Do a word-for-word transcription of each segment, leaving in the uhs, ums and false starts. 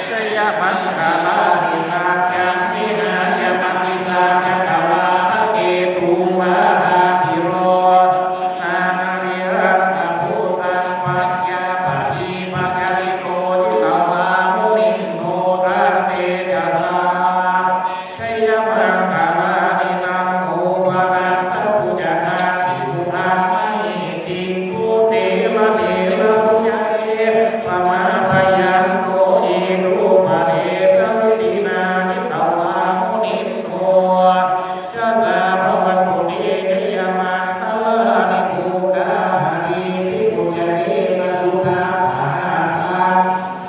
จยมังคลานิ สัจจังวิหายมติสัจจตวาทะเกตุมหาวิโรจนัง อริหัง อภูตัง ปัญญาปฏิปัจจริโต จิตวามุนินโท ตังเตจสา จยมังคลานิ ตังโอปนันทภุจจัง วิภุตังมหิตติง ภูเตวะเทวะภุจเก ปะมาปะยันโต อิทธุปเดสะวิธินา จิตวามุนินโท ยะสสะภะวันตุเต จยมังคลานิ ภูคาหะตีติ ภุจเกนะ สุทัฏฐานัง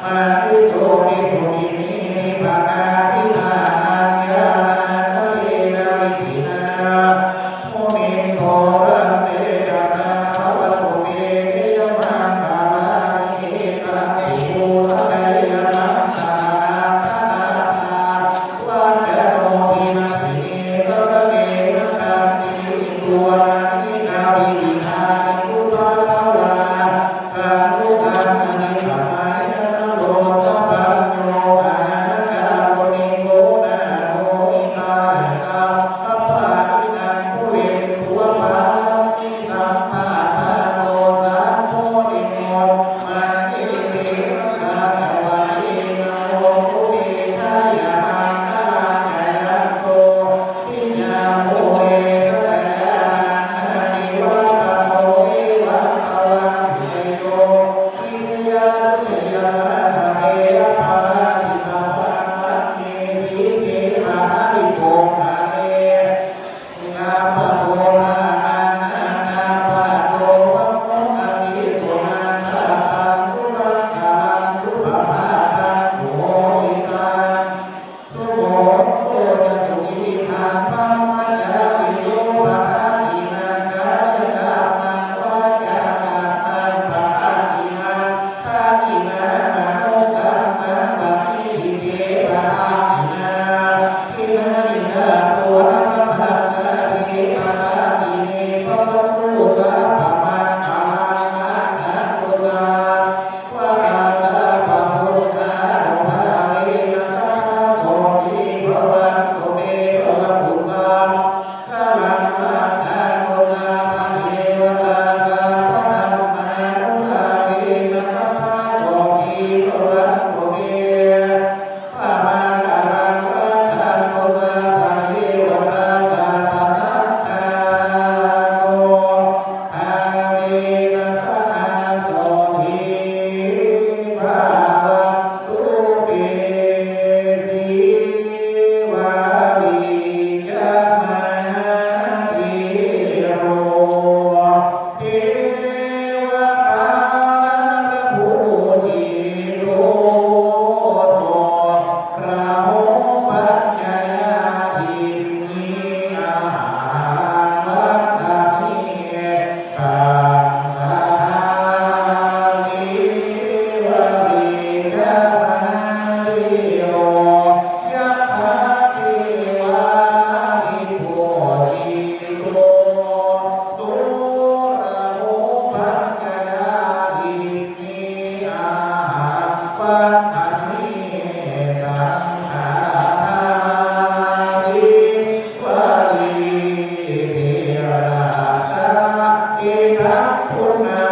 มะหิโสติ สุขินีติ ปะกายิตานัง ญาณาคะเตนะ วิธินา มุนินโท ตังเตจสา ภะวันตุเต จยมังคลานิ เอตัมปิ พุทธะจยมังคลานัง ทะนาทา วัจจโน ภินัฏฐิเน สะระเณ มะตันติ อินทุอานี นา วิวิธานิ ปุพพะทะวา ตัง พุทธัง อภิสะมะยะ มะโน สัพพัญญู มหาการุณิโก นา โถ หิตายะ สัพพะปาณินัง ปุเรนตุ สังกปปา จันโท ปันนโท สัพพะโพธิโม มะหิทธิ สัจจวาที นโม มุนิชยะ มังคลัง กายันโต ปิยะโม เอสะยะ อาทิวัตโต เอวัง ตะวัง ติเตโย วิริยะ สุจริยะ ตะเทยะ ปะราจิตะ วัง วันเต สีเส มะหาวิโป คะเน สัพพะโพธานัง นาคาปาโต ภะคะวะติ สุนันทะ ตัง สุมังคะลัง สุปะภาตัง สุโหติตัง สุโขโตจะ สุขีตัง บรมจาริสุ ปะทายินัง กายะกัมมัง วาจากัมมัง ปะทายินัง ทักขิณัง มโนกัมมัง ปะหิทธิเต ปะทายินัง ทิฏฐิตาตุ หัตถะทัตถะเต ปะทายิเน ภะวันตุ สัพพะมังคะลัง รักขันตุ สัพพะ วะตา สัพพะพุทธานุภาเวนะ สัพพะโสตีภะวันตุเต ภะวันตุ สัพพะคะลัง รักขันตุ สัพพะเทวะตา สัพพะธัมมานุภาเวนะ สัพพะโสตีภะวันตุเต ภะมังคะลัง รักขันตุ สัพพะเทวะตา สัพพะสัตถานุภาเวนะ สะดาโสตีภะวันตุเต สีวะลีจะมหาเถโร เทวะตาระภูจิโต โสระโหปัจจยายิมหิ อะหัง วันทะเม ตัง สะดา สีวะลีจะมหาเถโร ยะถา เทวา นิพพุติโต โสระโหปัจจยายิมหิ อะหัง วันทะเม ตัง สะดา สีวะลี เทระ สะ เอตัง ปุณณั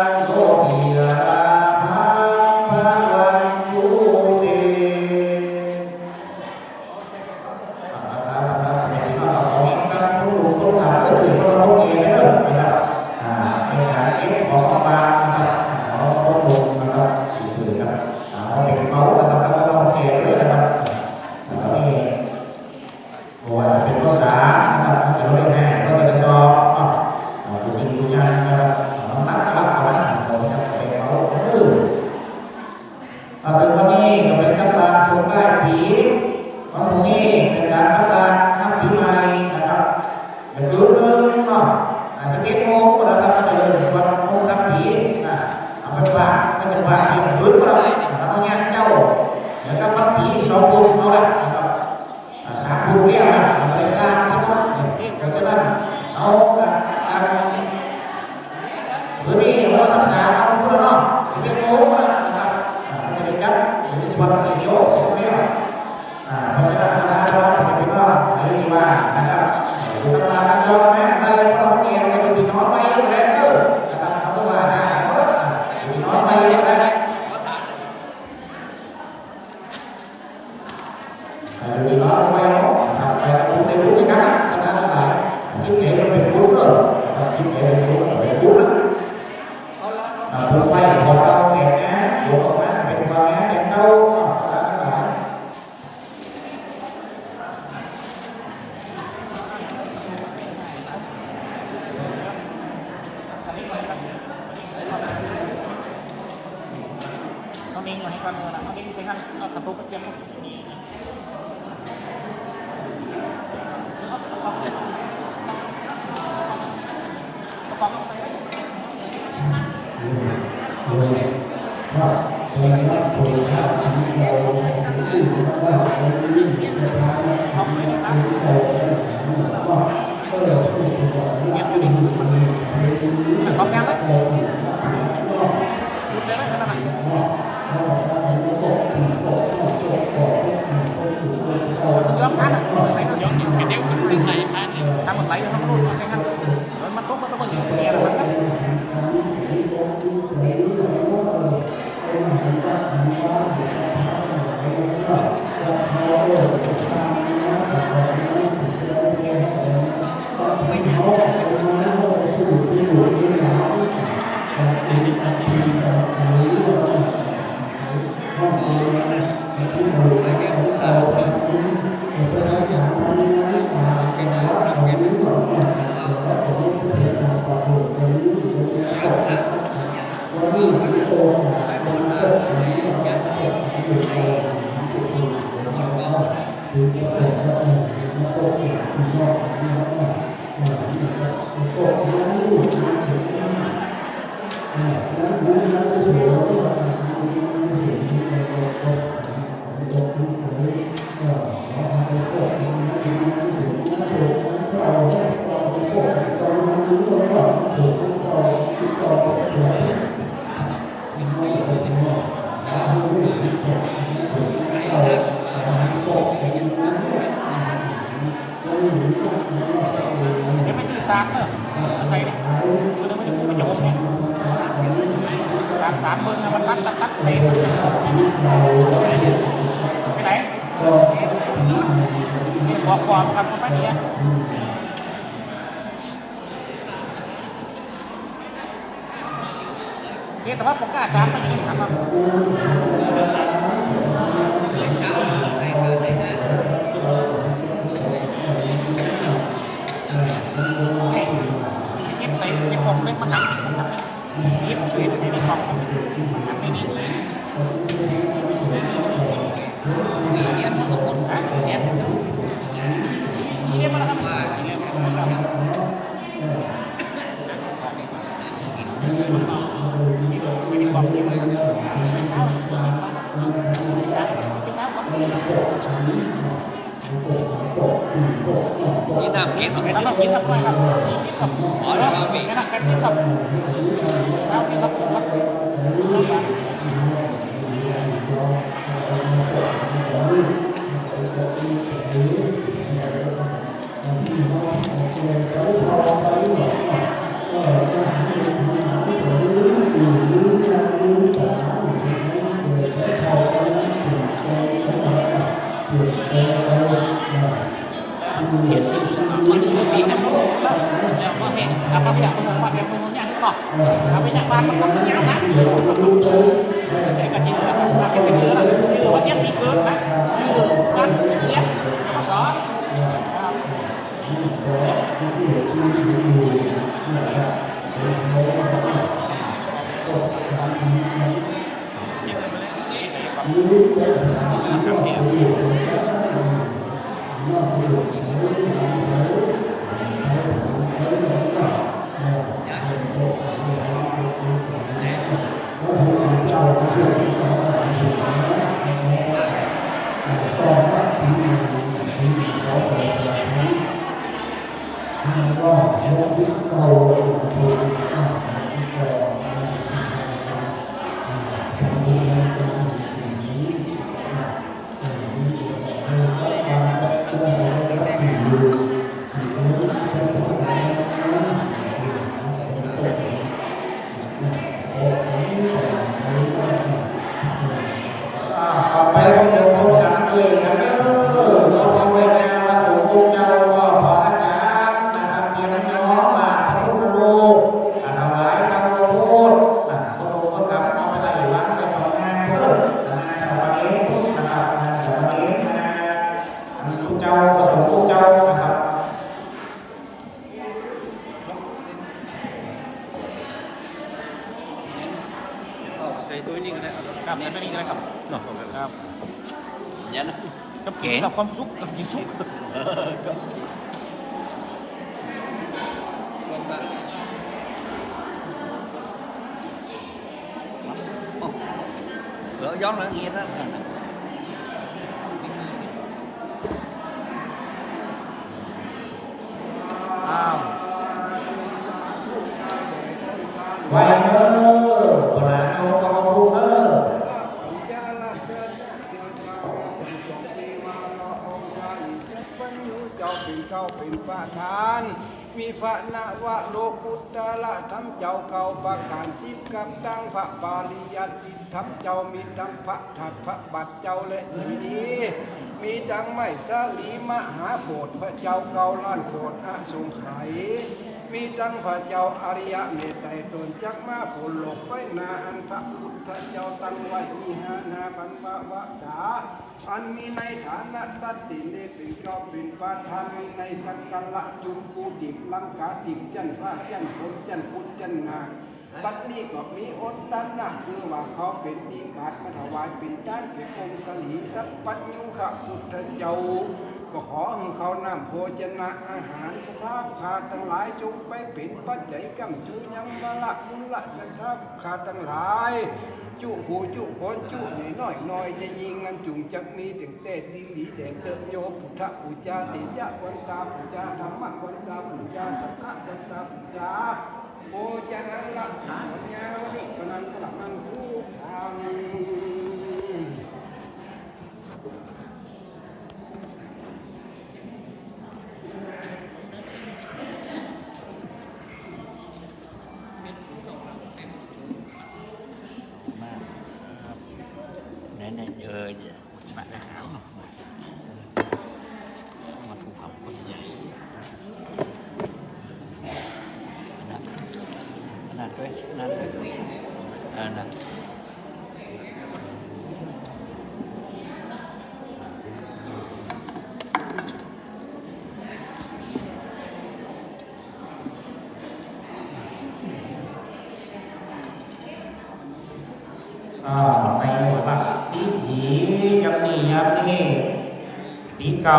ง โสติ อะลาภัง ภะวันตุ เต อ่า สาธุ สาธุ สาธุ สาธุ ทุกท่าน ทุกท่าน ทุกท่าน นะครับ อ่า ในการเก็บของบางนะครับ ขอพระคุณนะครับ ที่ถือครับ อ่า เอาเป็นเมาส์นะครับ แล้วก็ต้องแชร์ด้วยนะครับ แล้วก็นี่ บ่ว่าจะเป๋นภาษานะครับ มันจะบ่ได้แห้ง ก็จะได้สอบเนาะ อ่า ผู้หญิงผู้ชายนะครับ อ่า มันตัดกลับเอาไว้ ผมจะไปเมาส์ เออ อ่า ซึ่งวันนี้ก็เป๋นการตักบาตรส่งท้ายปี๋ วันพรุ่งนี้เป๋นการตักบาตรฮับปี๋ใหม่นะครับ เดี๋ยวคืนนึ่งเนาะ อ่า สิบเอ็ดโมงนะครับ ก็จะเริ่มสวดมนต์ฮับปี๋ อ่า เอาไปฝาก ก็จะฝากเที่ยงคืนก็ได้นะครับ เอาเนี่ยเจ้า เดี๋ยวก็ฮับปี๋สองทุ่มเอาละนะครับ อ่า สามทุ่มแล้วนะ เอาไปลาใช่ไหม เดี๋ยวจะนั่ง เอา อ่า อ่า คืนนี้เราศึกษาเอาเพื่อนเนาะ สิบเอ็ดโมงนะครับ อ่า จะได้จับ จะได้ วันนี้โยมเนี่ย อ่า เพราะฉะนั้นนะ เราเป็นพี่น้อง อันนี้ว่านะครับ อยู่ตลาดนัดจอนะ อะไรก็ต้องเตรียมไปดูพี่น้องไปอยู่แล้ว นะครับ เขาก็ว่าได้ พี่น้องไปอยู่แล้ว อ่า ดูพี่น้องไปเนาะ นะครับ ไปดูในรูปนะครับ คณะทั้งหลาย ที่เก๋มันเป็นรูปเนอะ นะครับ ที่เก๋เป็นรูป เป็นรูปนะ อ่า ผมไปขอเอาแก่งนะ ผมออกมาเป็นความนะ แก่งเก่า อ่า คณะทั้งหลาย เอาเมงมาให้ก่อนเลยนะ เอาเมงใส่กัน เอากระตุกกระเทียม เอาแซงเลย ดูแซงเลย นั่นน่ะ มันต้องยอมทันอ่ะ ใส่ก๋วยเตี๋ยวกิ๋นเดี๋ยวมันไหลทัน ถ้ามันไหลมันต้องรูดใส่กัน มันตกมันต้องเหี่ยวเหี่ยวมันนะ ยังไม่ซื่อสารเนอะ ใส่ดิ มันจะไม่จบเนี่ย สาร สารเบิ่งนะ มันตัด ตัด ตัด ใส่ ไปไหน บอก บอกกันไปเนี่ย เอ๊ะ แต่ว่าผมก็อาสาไปอยู่นี่ครับ เก็บใส่ในปล่องเล็กมาครับ เก็บใส่ในปล่องมาครับ นี่ นี่ นี่ นี่ นี่ สีเดียวมาแล้วครับ สีเดียวมาแล้วครับ นี่น้ำเก็บ น้ำเก็บครับ อ๋อ เดี๋ยวเอาไป แค่นั้น แปดสิบครับ ครับ ครับ ครับ ครับ อย่างนั้น กับแกง กับความสุข กับกิ๋นสุก เออ ครับ โอ้ เดี๋ยวย้อนหลังอีกนะ อ้าว ไหว้เด้อ ปะหลานเอากำมาปลูกเด้อ เจ้าเป๋นเก้าเป๋นประธาน มีพระนวโลกุตตรธรรมเจ้าเก้าประก๋านสิบ กับตังพระปริยัติธรรมเจ้า มีตังพระธาตุพระบาทเจ้าและเจดีย์ มีตังไม้สาลีมหาโบสถ์พระเจ้าเก้าล้านโกฏอสงไขย มีตังพระเจ้าอริยะเมตไตรโตนจักมาพ้นโลกไปหน้า อันพระพุทธเจ้าตั้งไว้มีห้า ห้าพันพระวาสา อันมีในฐานะตัดสินได้เป๋นเก้าเป๋นประธาน มีในสักการะจุมปูดิบ ลังกาดิบ จั๊นฟ้า จั๊นฝน จั๊นพุทธ จั๊นนาค บัดนี้ก็มีอดตะนะ คือว่าเขาเป๋นบิณฑบาตมาถวายเป๋นตานแก่องค์สรีสัพพัญญูกะพุทธเจ้า ก็ขอหื้อข้าวน้ำโภชนะอาหาร ศรัทธาข้าตังหลาย จงไปเป๋นปัจจัยก้ำจูยังวาระบุญละศรัทธาข้าตังหลาย จุผู้จุคน จุใหญ่น้อย น้อยจะยิ่งนั้น จุ่งจักมีเต็งแต่ดีหลีแด่เต๊อะ โย พุทธปูจา เตชะวันตาปูจา ธัมมะวันตาปูจา สังฆะวันตาปูจา โภชนังละถาปัญญาวนิปนังพละมังสุขัง ไหนๆ เออ มา มาถูกเขาคนใหญ่ อันนั้น อันนั้นด้วย อันนั้นด้วย อันนั้น อ่า ในหมู่บ้านตี้ผีจำนี่ยามนี้ ปี๋เก่า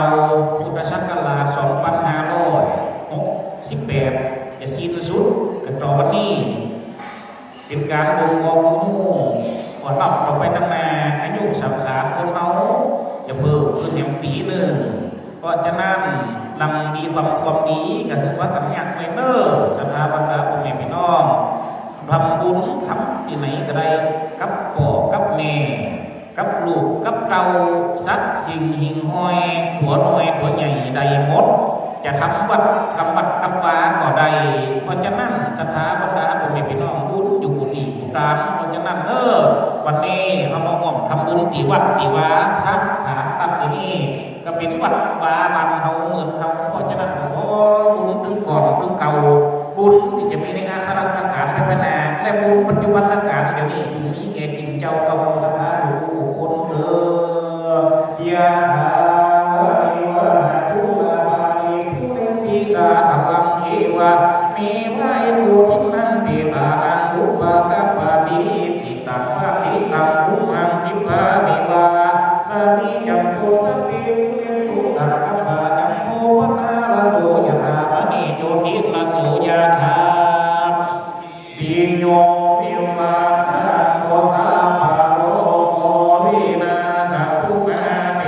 พุทธศักราชสองปันห้าร้อยหกสิบแปด จะสิ้นสุดกั๋นต่อวันนี้ เป๋นก๋านบ่งบอกฮู้ ก็นับต่อไปตังหน้า อายุสังขารคนเฮาจะเพิ่มขึ้นแหมปี๋นึ่ง เพราะฉะนั้น หลังดีทำความดีก็ถือว่าก๋ำยัดไว้เน้อ ศรัทธาบรรดาพ่อแม่พี่น้อง ทำบุญทำตี้ไหนก็ได้ กับป้อกับแม่ กับลูกกับเต้า สัตว์สิ่งหิ่งห้อย ตั๋วน้อยตั๋วใหญ่ได้หมด จะทำวัด ทำวัดทำวาก็ได้ เพราะฉะนั้น ศรัทธาบรรดาพ่อแม่พี่น้อง บุญอยู่กู้ตี้กู้ตาน เพราะฉะนั้นเน้อ วันนี้เฮามาฮ่วมทำบุญตี้วัดตี้วา สถานตั๊กตี้นี่ ก็เป๋นวัดวาบ้านเฮาเมืองเฮา เพราะฉะนั้นขอบุญตึงก่อนตึงเก่า บุญตี้จะมีในอาคารกาลไปไปหน้า และบุญปัจจุบันกาลเดี๋ยวนี้ จุ่งมีแก่จิ่งเจ้าเก่าศรัทธาทุกคนเถิด ยะถาวาริวะหาปูราปาริปูเรนติสาคารัง เอวะเมวะอิโต ทินนังเปตานัง อุปะกัปปะติ อิจฉิตังปัตถิตัง ตุมหัง ขิปปาเมวะ สะมะยัง โต สัพเพ ปูเรนตุ สังกัปปะ จันโท ปันณะระโส ยะถา มะณี โจติระโส ยะถา สัพพิติโย วิวัชชันตุ สัพพะโรโค วินัสสะตุ มาเต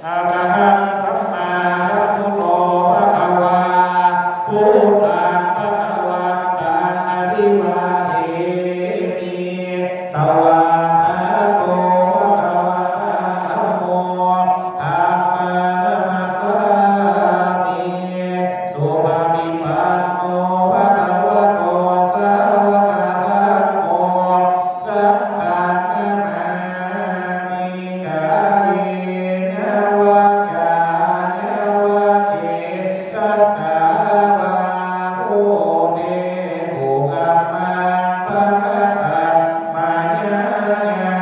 อะระหังสัมมาสัมพุทโธภะคะวา พุทธังภะคะวันตังอะภิวาเทมิ สวากขาโตภะคะวะตะ ธัมโม ธัมมังนะมัสสามิ สุปะฏิปันโนภะคะวะโต สาวะกะสังโฆ สังฆังนะมามิ กาเยนะวาจานะวะเจตสาวา พุทเท กุกัมมังปะกะตัง มายาญา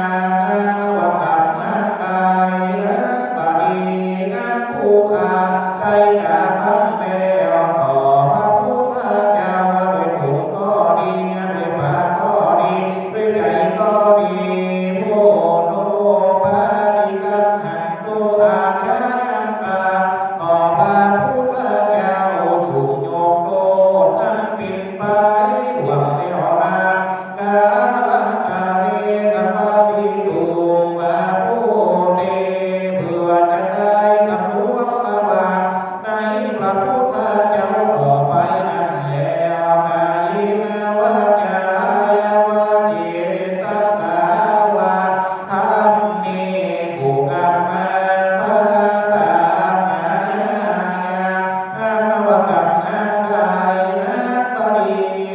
ณา ว่ากัมหันใดนั้น บดีนั้น ผู้ข้าได้กระทำแล้ว ต่อพระพุทธเจ้า ด้วยตนก็ดี ด้วยปากก็ดี ด้วยใจ๋ก็ดี พุทโธ ปะริกขันตุ อาจายันตัง ขอพระพุทธเจ้าจงยกโทษอันเป๋นไปล่วงแล้วนั้น กาลันตะเร สัมปาทิตุง ว่าพุทเท เพื่อจะได้สำรวมระวังในพระพุทธเจ้าต่อไปนั้นแล้ว กาเยนะวาจายะวะเจตสาวา ธัมเม กุกัมมังปะกะตัง มายาญาณา ว่ากัมหันใดนั้น บดี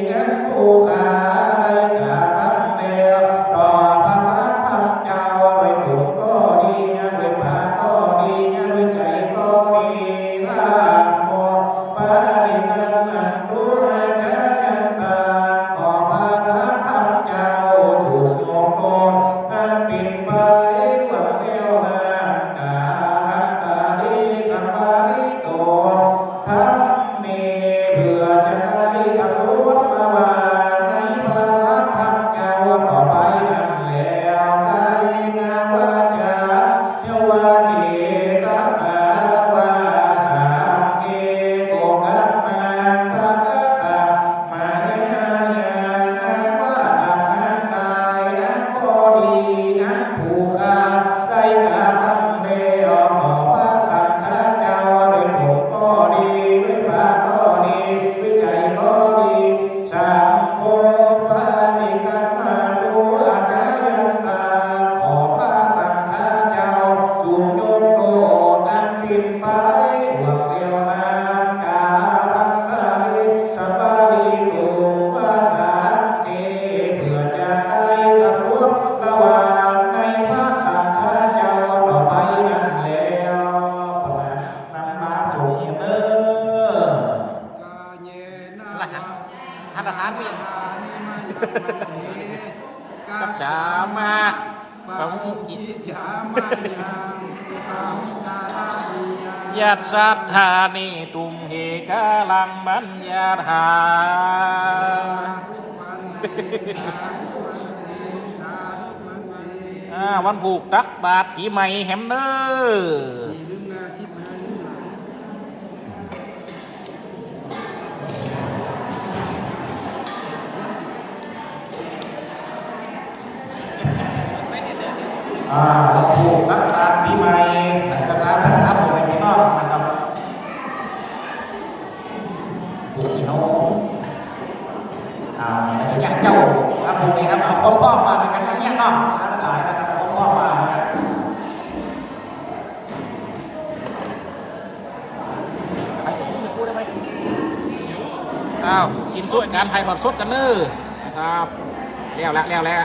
นั้น ผู้ข้าได้กระทำแล้ว ต่อพระสัมมาสัมพุทธเจ้า ด้วยตนก็ดี ด้วยปากก็ดี ด้วยใจ๋ก็ดี ธัมโม ปะริกขันตุ อาจายันตัง ขอพระสัมมาสัมพุทธเจ้าจงยกโทษอันเป๋นไปล่วงแล้วนั้น กาลันตะเร สัมปาทิตุง ธัมเม เพื่อจะได้สำรวมระวังในพระสัมมาสัมพุทธเจ้าต่อไปนั้นแล้ว กาเยนะวาจา ยะวะเจตสาวา สังฆัง กุกัมมังปะกะตัง มายาญาณา ว่ากัมหันใดนั้น บดีนั้น ผู้ข้าได้กระทำแล้ว ต่อพระสังฆเจ้า ด้วยตนก็ดี ด้วยปากก็ดี ด้วยใจ๋ก็ดี สังโฆ ปะริกขันตุ อาจายันตัง ขอพระสังฆเจ้าจงยกโทษอันเป๋นไปล่วงแล้วนั้น กาลันตะเร สัมปาทิตุง ว่าสังฆัง เพื่อจะได้สำรวมระวังในพระสังฆเจ้าต่อไปนั้นแล้ว นำมาสงฆ์เด้อ กาเยนะ รหัส ธนาคารนี่ กัสสามา ปะหุกิจจามายัง ยัสสัทธาเนตุมเหกาลัง มัญญาถา อ่า วันผูกตักบาตรปี๋ใหม่แหมเน้อ อ่า วันผูกตักบาตรปี๋ใหม่ ศรัทธาญาติโยมพี่น้องนะครับ ผูกพี่น้อง อ่า เนี่ย เจ้า ครับ ผูกนี่ครับ เอาความพร้อมมาด้วยกั๋นอย่างเงี้ยเนาะ หลายนะครับ ความพร้อมมาด้วยกั๋น อ้าว สิ้นสุดก๋านถ่ายทอดสดกั๋นเน้อ นะครับ แล้วละ แล้วละ